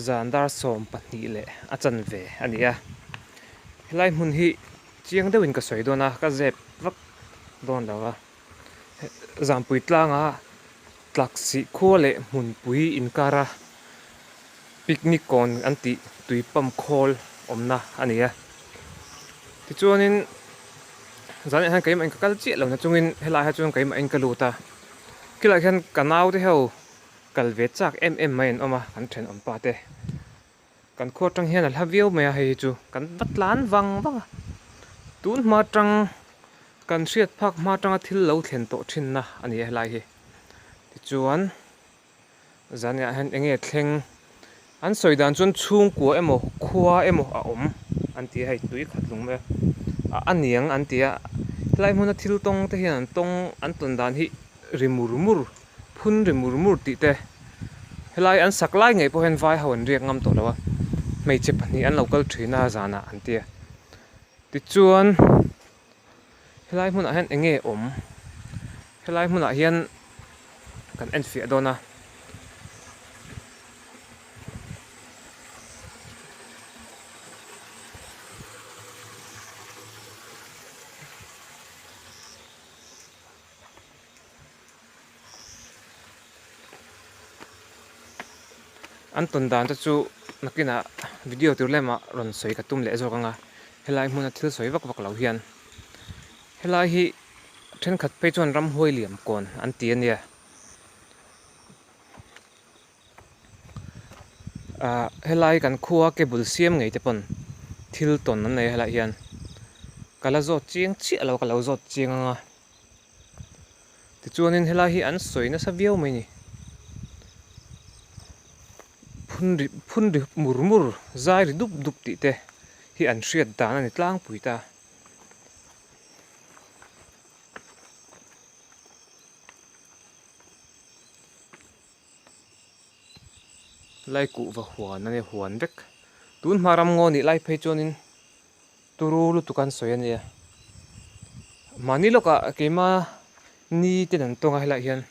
Zan dar 12 leh a chanve a ni a. Helai hmun hi chiang deuhin ka sawi dawn a, ka zep vak dawn lo a. Zampui tlanga Tlaksih khua leh hmunpui inkara picnic kawn an tih tui pump khawl awmna a ni a. Tichuanin zanah hian keimah in ka kal chiah lo na chungin helaiah hian chuan keimah in ka lut a. Khilaiah khian ka naute ho kal ve chak em em mai an awm a, kan thenawm pa te. Kan khua atang hian a hla viau mai a hei hi chu kan va tlan vang vang a. Tun hma atang kan hriat phak hma atanga thil lo thlen tawh thinna a ni a helai hi. Tichuan zaniah hian eng nge thleng an sawi dan chuan chhungkua emaw khua emaw a awm an ti a hei tui khat lung mai a a niang an ti a helai hmuna thil tawng te hian an tawng an tawn dan hi ri mur mur phun ri mur mur tih te helai an sak lai ngei pawh hian vai ho an riak ngam tawh lo a hmeichhe pahnih an lo kal thin a zanah an ti a tichuan Helai hmunah hian eng nge awm? Helai hmunah hian kan en fiah dawn a. An tawn dan te chu nakinah video tur lemah rawn sawi ka tum leh zawk ang a, helai hmuna thil sawi vak vak lo hian helai hi thenkhat phei chuan ramhuai liam kawn an ti a nia. Ahh helai kan khua cable siam ngei te pawn thil tawn an nei a helaiah hian ka la zawt chiang chiah lo ka lo zawt chiang ang a. Tichuanin helai hi an sawi nasa viau mai a ni. Phun ri phun ri mur mur zai ri dup dup tih te hi an hriat dan a ni tlangpui ta. Lai kuhva huan a nia huan vek. Tun hma ram ngaw nih lai phei chuanin. Turu lutuk an sawi a nia. Mahni lawkah keima ni ten an tawng a helaiah hian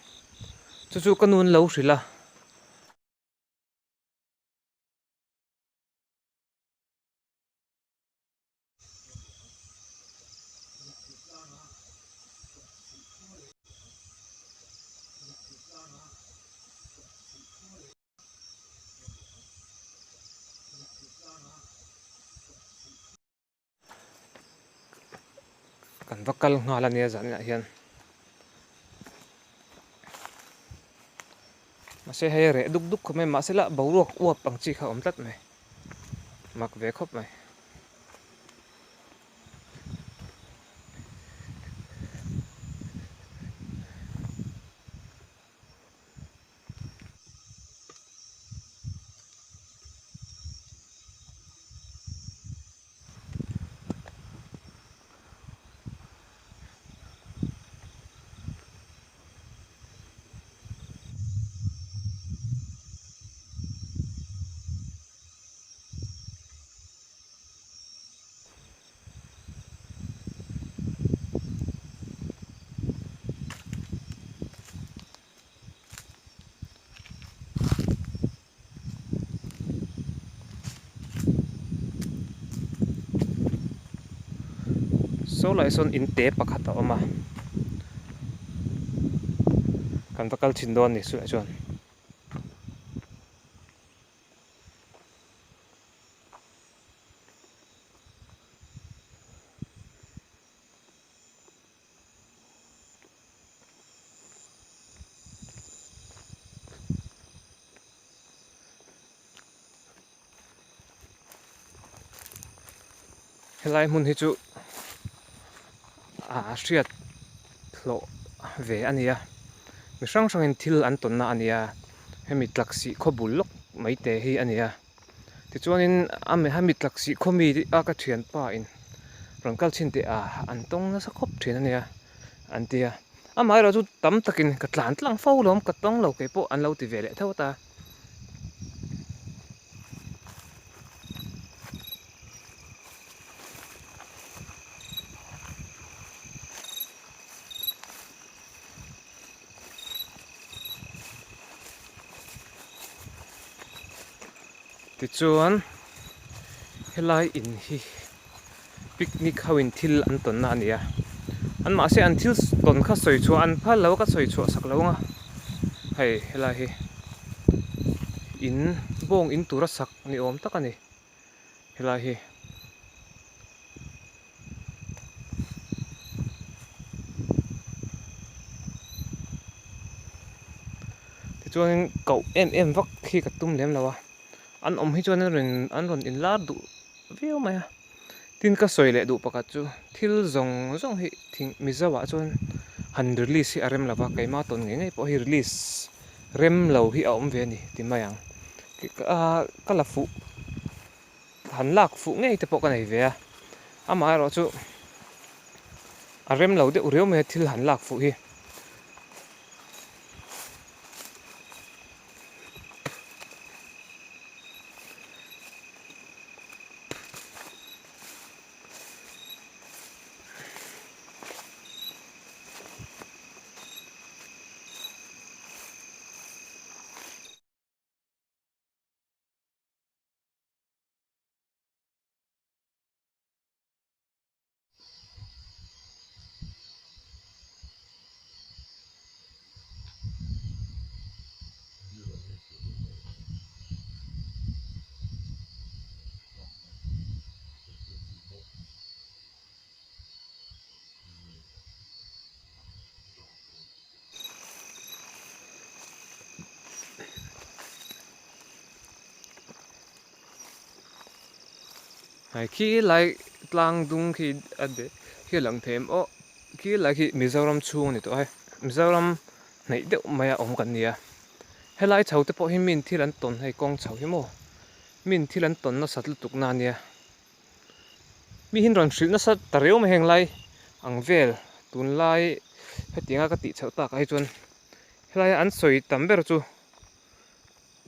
chu chu ka nu an lo hrilh a. Kan va kal nghal a nia zan inah hian mahse hei a reh duk duk khawp mai mahse lah boruak uap ang chi kha a awm tlat mai mak ve khawp mai. Saw lai sawn in te pakhat a awm a kan va kal thin dawn a ni chulaiah chuan. Helai hmun hi chu a hriat hlawh ve a ni a, mi hrang hrangin thil an tawnna a ni a, hemi tlaksih khaw bul lawk mai te hi a ni a. Tichuanin a hemi tlaksih khaw mi a ka thianpa in rawn kal chhin teh a an tawng nasa khawp thin a nia an ti a, amaherawh chu tam takin ka tlan tlang fo lawm ka tawng lo kei pawh an lo ti ve leh tho ta. Tichuan helai in hi picnic ho in thil an tawnna a ni a, an mahse an thil tawn kha sawi chhuah an phal lo a ka sawi chhuah sak lo ang a, hei helai hi in bawng in tura sak ni awm tak a ni helai hi. Tichuanin koh em em vak hi ka tum lem lo a, an awm hi chuan an rawn inlar duh viau mai a. Tin ka sawi leh duh pakhat chu thil zawng zawng hi thing Mizo ah chuan han release hi a rem lo va, keimah tawn ngei ngei pawh hi release rem lo hi a awm ve a ni ti mai ang. Ka la fuh han lak fuh ngei te pawh ka nei ve a, amaherawh chu a rem lo deuh riau mai a thil han lak fuh hi. Hei khi lai tlang dung khi a de khi a lang thei em aw khi lai khi Mizoram chhung a ni tawh a hei Mizoram hnaih deuh mai a awm kan ni a helai chho te pawh hi min thil an tawn hei kawng chho hi maw min thil an tawn nasat lutuk na a nia mi hi an rawn hrilh nasa ta reu mai heng lai ang vel tunlai hetianga ka tih chhoh takah hi chuan helai a an sawi tam ber chu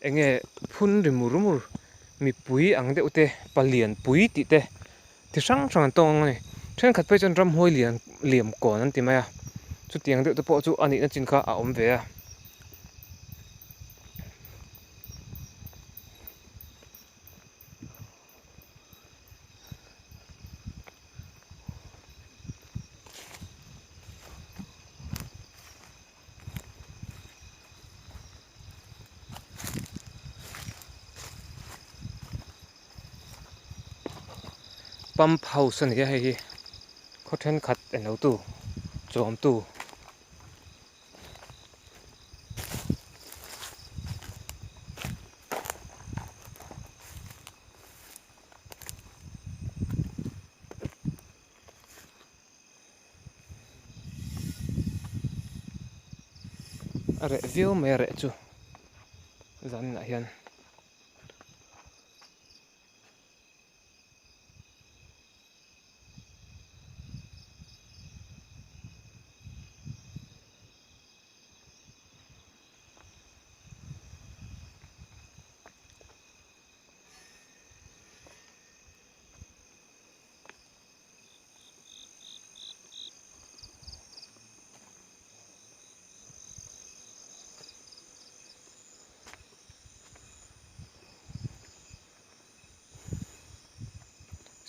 eng nge phun ri mur mur mipui ang deuh te palian pui tih te ti hrang hrang an tawng ang a ni thenkhat phei chuan ramhuai lian liam kawn an ti mai a chutiang deuh te pawh chu a nihna chin kha a awm ve a. Pump house a ni a hei hi khaw thenkhat eng lo tu chawm tu. A reh viau mai a reh chu zaninah hian.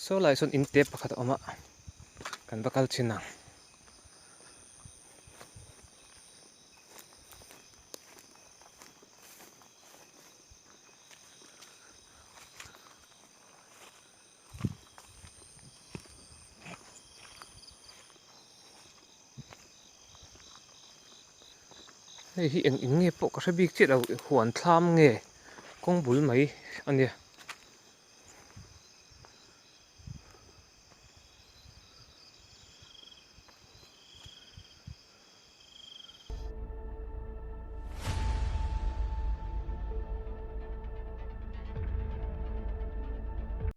Saw lai sawn in te pakhat a awm a kan va kal thin ang. Hei hi eng eng nge pawh ka hre bik chiah lo huan thlam nge kawng bul mai a nia.